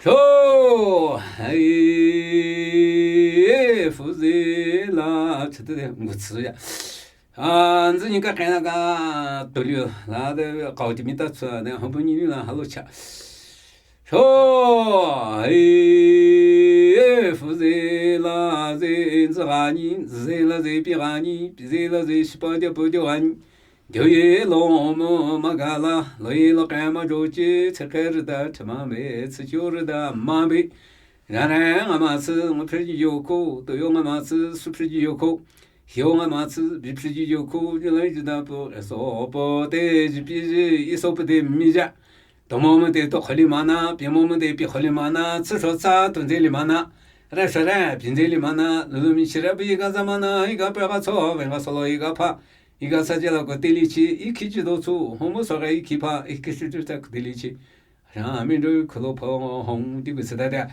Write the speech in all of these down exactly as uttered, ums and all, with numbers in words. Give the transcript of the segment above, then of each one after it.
Cho, hei, fu zi la, chete de, ngu tsu ya. A, nzi ni ka kena ka, tu liu, la de, kau ti mi ta tsu, de, hong bu ni la, ha lo cha. Cho, hei, fu zi la, zi, nzi ga ni, zi la, zi, pi ga ni, pi zi la, zi, shi pa, de, pu, de, ga ni. Dyo ye lo mo ma ga la, lo ye lo ka ma jo chi, chi ke ri da, chi ma me, chi jo ri da, ma be. Ra ra nga ma chi, ngo phri ji yo ko, to yo nga ma chi, su phri ji yo ko, hyo nga ma chi, bi phri ji yo ko, ji la ji da po, e so po, te ji pi ji, i so po te mi ja. To mo mo te to kholi ma na, pi mo mo te pi kholi ma na, chi so cha, to nze li ma na. Ra sha ra, pi nze li ma na, lu lu mi chi ra, bi ga za ma na, i ga pa ga cho, ve ga so lo, i ga pa. I ga sa je la ko te li chi, i khi chi do chu, hong mo so ga i khi pa, i khi shi ju ta ko te li chi. Ra mi ro khu lo pho hong ti ko se da da.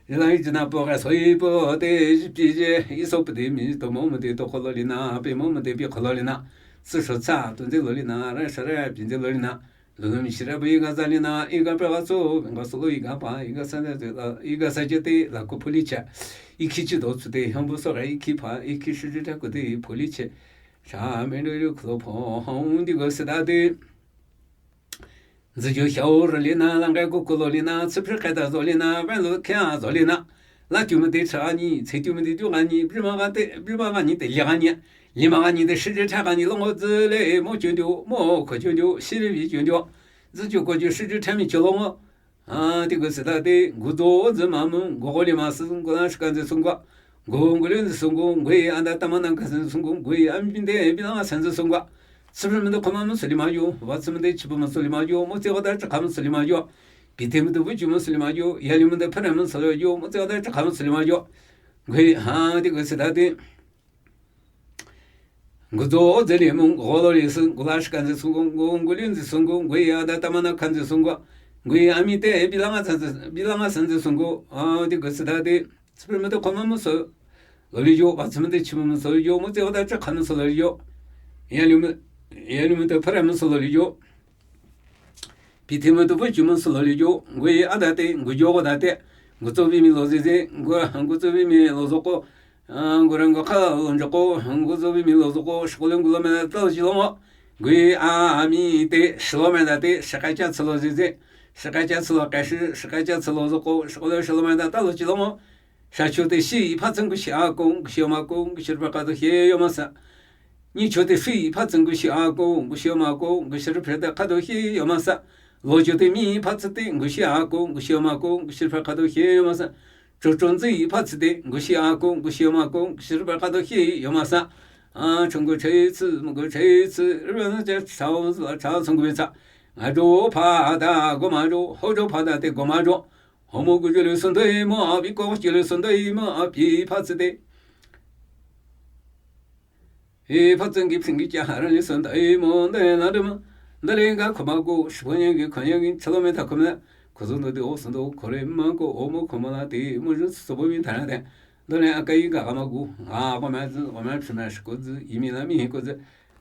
Ji la i ji na po ga so i po te ji pi je, i so po te mi to mo mo te to ko lo li na, pe mo mo te pi ko lo li na. Tsu so cha, to nze lo li na, ra sha ra, pi nze lo li na. Lu lu mi shi ra po i ga za li na, i ga pa ga so, ga so lo i ga pa, i ga sa je la, i ga sa je te la ko pho li cha. I khi chi do chu te, hong mo so ga i khi pa, i khi shi ju ta ko te pho li cha. Sha me ro ro khu lo pho hong ti ko se da de. Nzi jo xiao ro li na, lang ga ko ko lo li na, tsu phri ka da zo li na, van lo kya zo li na. La tu mo de cha ni, ce tu mo de tu ga ni, bi ma ga te, bi ma ga ni te li ga ni. Li ma ga ni te shi je cha ga ni, lo ngo zi le, mo ju du, mo ko ju du, shi le bi ju du. Nzi jo ko ju shi je cha mi ju lo ngo. A, ti ko se da de, ngu zo zi ma mu, ngu go li ma si, ngu la shi ka nzi sung ga. Ngu, ngu le nzi sung gu, ngu ye a da ta ma na ka nzi sung gu, ngu ye a mi de, bi la ma sa nzi sung ga. Tsu phri mo de ko ma mo so li ma yo, wa tsu mo de chi po mo so li ma yo, mo tse ga da cha ka mo so li ma yo. Pi te mo de bu ju mo so li ma yo, ya li mo de pha ra mo so li yo, mo tse ga da cha ka mo so li ma yo. Ngu ye, ha, ti ko se da de. Ngu zo ze li mu, ngu lo li si, ngu la shi ka nzi sung gu, ngu, ngu le nzi sung gu, ngu ye a da ta ma na ka nzi sung gu, ngu ye a mi de, bi la ma sa nzi, bi la ma sa nzi sung gu, a, ti ko se da de, tsu phri mo de ko ma mo so, lo li yo, wa tsu mo de chi mo so yo, mo tse ga da cha ka mo so lo li yo. Ya li mo, ya li mo de pha ra mo so lo li yo. Pi te mo de bu ju mo so lo li yo, ngu ye a da te, ngu jo ga da te, ngu zo bi mi lo ze ze, ngu, ngu zo bi mi lo zo ko, a, ngu ra ngu ka lo njo ko, ngu zo bi mi lo zo ko, shi ko le ngu lo me na ta lo ji lo mo. Ngu ye a mi te, shi lo me na te, shi ka cha tsu lo ze ze, shi ka cha tsu lo ka shi, shi ka cha tsu lo zo ko, shi ko le shi lo me na ta lo ji lo mo. Sha cho te shi, pha tsen ngu shi a ko, ngu shi ma ko, ngu shi pa ka do hie yo ma sa. Ni cho te shi, pha tsen ngu shi a ko, ngu shi ma ko, ngu shi pa te ka do hie yo ma sa. Lo cho te mi, pha tsen te, ngu shi a ko, ngu shi ma ko, ngu shi pa ka do hie yo ma sa. Cho cho nzi, pha tsen te, ngu shi a ko, ngu shi ma ko, ngu shi pa ka do hie yo ma sa. A, cho ngu che tsi, mo ngu che tsi, ri na che chao, cha cho ngu be cha. Nga jo pha da, go ma jo, ho jo pha da te, go ma jo. Ho mo gu jo le son de mo, a bi ko jo le son de mo, a bi pha tsen te. E, pha tsen gi phin gi cha ha ra le son de mo, de la de mo. De le ga ko ma gu, shi po nya gi, ko nya gi, cha lo me ta ko me. Ko son de o son de ko le ma ko, o mo ko ma la te, mo ju so bo mi ta na de. De le a ka i ga ga ma gu, a ko ma zi, ko ma chi ma shi ko zi, i mi la mi ko zi.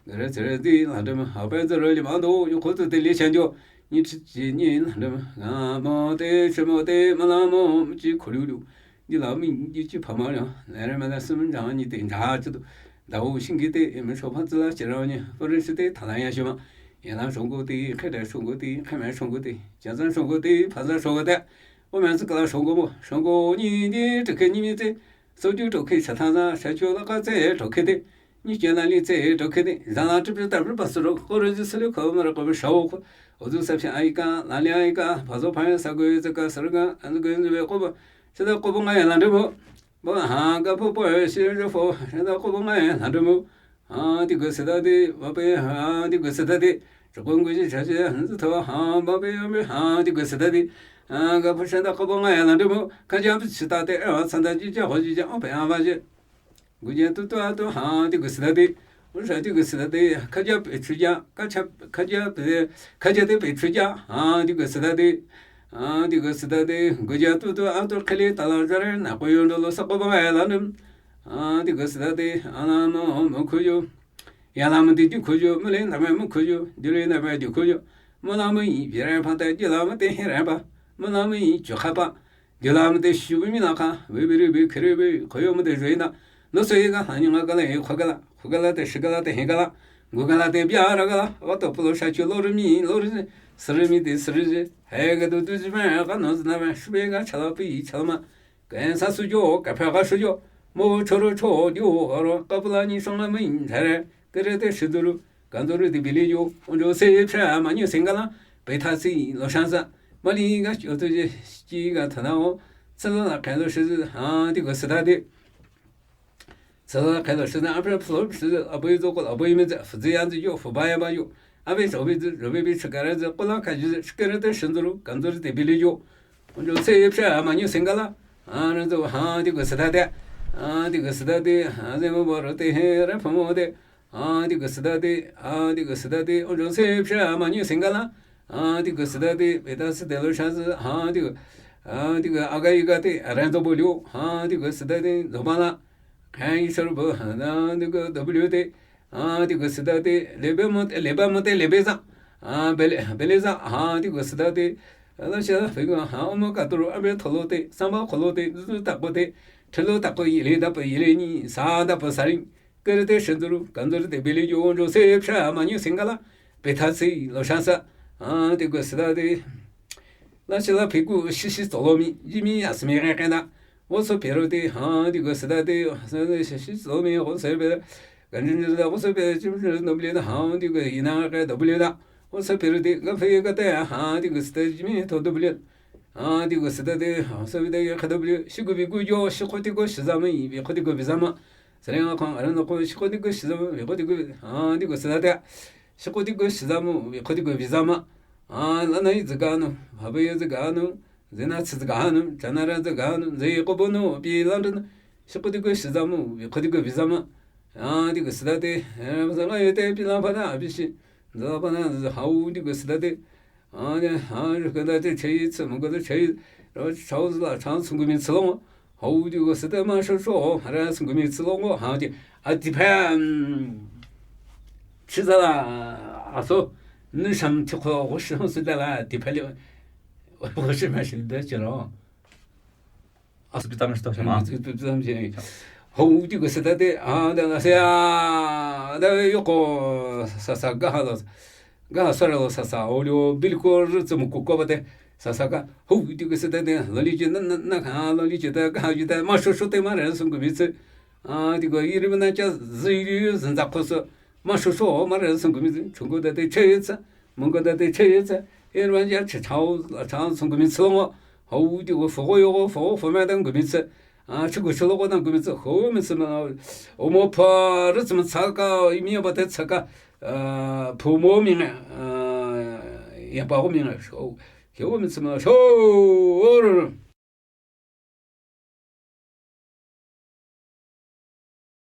Re tse re di la de mo, ha pe zi re li ma do, yo ko zi de le chan jo. Ni chi chi ni la de mo, ga mo de, chi mo de, ma la mo, mi chi ko liu liu. Ni la mi, ni chi pa ma liu. Le re ma la sim ja ni de, ja chi do. Da wu shin gi de, mi sho pa zi la chi ra ni, pa re shi de, ta la ya shi ma. Ya la shong gu de, kai de shong gu de, kai ma shong gu de, ja zan shong gu de, pa zan shong gu de. Wo ma zi ka la shong gu mo, shong gu ni de, zhe ke ni mi de. So ju zhe ke sha ta za, sha ju la ka ze zhe ke de. Ni jie la li ze zhe ke de, za la zhi bi da bi ba si ro, ko re zi si li ko ma ra ko bi shao ko. O zu sa pia ai ka, la li ai ka, pa zo pa sa gu zi ka sa ga, an gu zi be ko ba. Sha da ko ba nga ya la de bo. Bo ha ga bo bo shi zi fo, sha da ko ba nga ya la de bo. Ha, ti gu si da de, ba be, ha, ti gu si da de. Zhe gu ngu ji cha ji, han zi to, ha, ba be, ya be, ha, ti gu si da de. Ha, ga bo sha da ko ba nga ya la de bo. Ka ja bi chi da de, a, san da ji ja, ho ji ja, o be, a, ba ji. Gu jia tu tu a tu ha ti gu si da de. U sha ti gu si da de. Ka jia pe chu jia. Ka cha, ka jia pe, ka jia de pe chu jia. Ha ti gu si da de. Ha ti gu si da de. Gu jia tu tu a tu khili ta la ja re na ko yo ndo lo sa ko ba ya la nem. Ha ti gu si da de. A la mo mo khu yo. Ya la mo de ju khu yo. Mo le na mo mo khu yo. Ju le na mo ju khu yo. Mo la mo yi bi re pa ta, ju la mo te he re pa. Mo la mo yi ju kha pa. Jula mete shubi mi la kha, we bi ri bi khri bi, khoyo mete jwe na. No so ye ga, ha ni nga ga la, ye kho ga la, kho ga la te, shi ga la te, he ga la, gu ga la te, bia ra ga la, wa to pulo sha chu lo ri mi, lo ri, sri mi te, sri ri. He ga du du ji ma, ga no zi na ma, shubi ga cha la pi, cha la ma. Ka sa su jo, ka pha ga shu jo. Mo cho ro cho, jo, ro, ka pu la ni shong la mi, cha re, ke re te shi du ru. Kanzuru di bili yo, onjo se psha ma nyu singala, pe tha si lo shan sa. Mali ga yo to je, chi ga thana o, tsala la khailo shi, ha, di go sida di. Tsala la khailo shi na, apra plo shi, abu zo ko, abu me za, fu zi yan zi yo, fu ba ya ba yo. Abe zo bi zi, zo bi bi shikara zi, ko la kha ji, shikara te shinzuru, kanzuru di bili yo. Onjo se psha ma nyu singala, ha, na zo, ha, di go sida di. Ha, di go sida di, ha, ze mo bo ro te he, ra pho mo de. Ha, di go sida di, ha, di go sida di, onjo se psha ma nyu singala. Ha, di go sida di, beta sida lo sha zi, ha, di go, ha, di go aga iga di, aran zo bo liu, ha, di go sida di, zo ba la. Khan yi shor bo, ha, di go do bo liu di, ha, di go sida di, lebe mo, leba mo de, lebe za. Ha, bele, bele za, ha, di go sida di, la sha, fe go, ha, omo ka turu, abe tholo di, samba kholo di, zu ta ko di, thelo ta ko yi le da po yi le ni, sa da po sa ri. Kere te shenduru, kanzuru te bili yo onjo se psha ma nyu singala, pe tha si lo shan sa, ha, di go sida di. La shi la phi gu shi shi zo lo mi, ji mi ya si mi re ke na. Wo so phi ro di, ha, di go sida di, shi shi zo lo mi, wo so phi, kan jin da, wo so phi, ji mi no bili da, ha, di go yi na ke do bili da. Wo so phi ro di, ga phi ga te, ha, di go sida ji mi to do bili. Ha, di go sida di, ha, so phi de ya ka do bili. Shi gu bi gu yo, shi ko di go shi za mi, bi ko di go bi za ma. Sare nga khang, ara no ko, shi ko di go shi za mi, bi ko di go, ha, di go sida di. Shi ko di go shi za mi, bi ko di go bi za ma. Ha, la na yi zi ga no, ha ba yi zi ga no, zi na tsi zi ga no, cha na ra zi ga no, zi yi ko bo no, bi la no, shi ko di go shi za mi, bi ko di go bi za ma. Ha, di go sida di, eh, za nga yi te, bi la ba na, bi shi, za ba na, ha u di go sida di. Ha, ne, ha, ka da te che yi tsi, mo ka da che yi, ra chao zi la, chao sung gu mi tsi long. Ha u di go sida ma sho sho, ha ra sung gu mi tsi long, ha di, a di pa, mm, chi za la, a so, nu sham ti ko, wo shi hong si da la, di pa li, wo shi ma shi da chi lo. A so pi tam shi to shi ma. Pi tam shi. Ha u di go sida de, a, da la se a, da yo ko, sa sa ga ha lo, ga ha so ra lo sa sa, o lyo, bil ko, ri tsi mo ko ko ba de, sa sa ga, ha u di go sida de, lo li ji, na, na, na, ha, lo li ji da, ga ha ji da, ma sho sho de ma ra sung gu mi tsi. A, di go, yi ri ma na cha, zi yi ri, zin za ko so, ma sho sho, ma ra sung gu mi tsi, chung go da de, che yi tsi, mong go da de, che yi tsi, yi ri ma ya chi chao, la chao sung gu mi tsi lo ngo, ha u di go, fo go yo go, fo go, fo ma dang gu mi tsi. A, chi gu chi lo go dang gu mi tsi, ho mi tsi ma, o mo pa, ri tsi ma tsa ka, yi mi ya ba de tsa ka, a, pu mo mi nge, a, ya ba go mi nge, sho, ke go mi tsi ma, sho, o ro ro.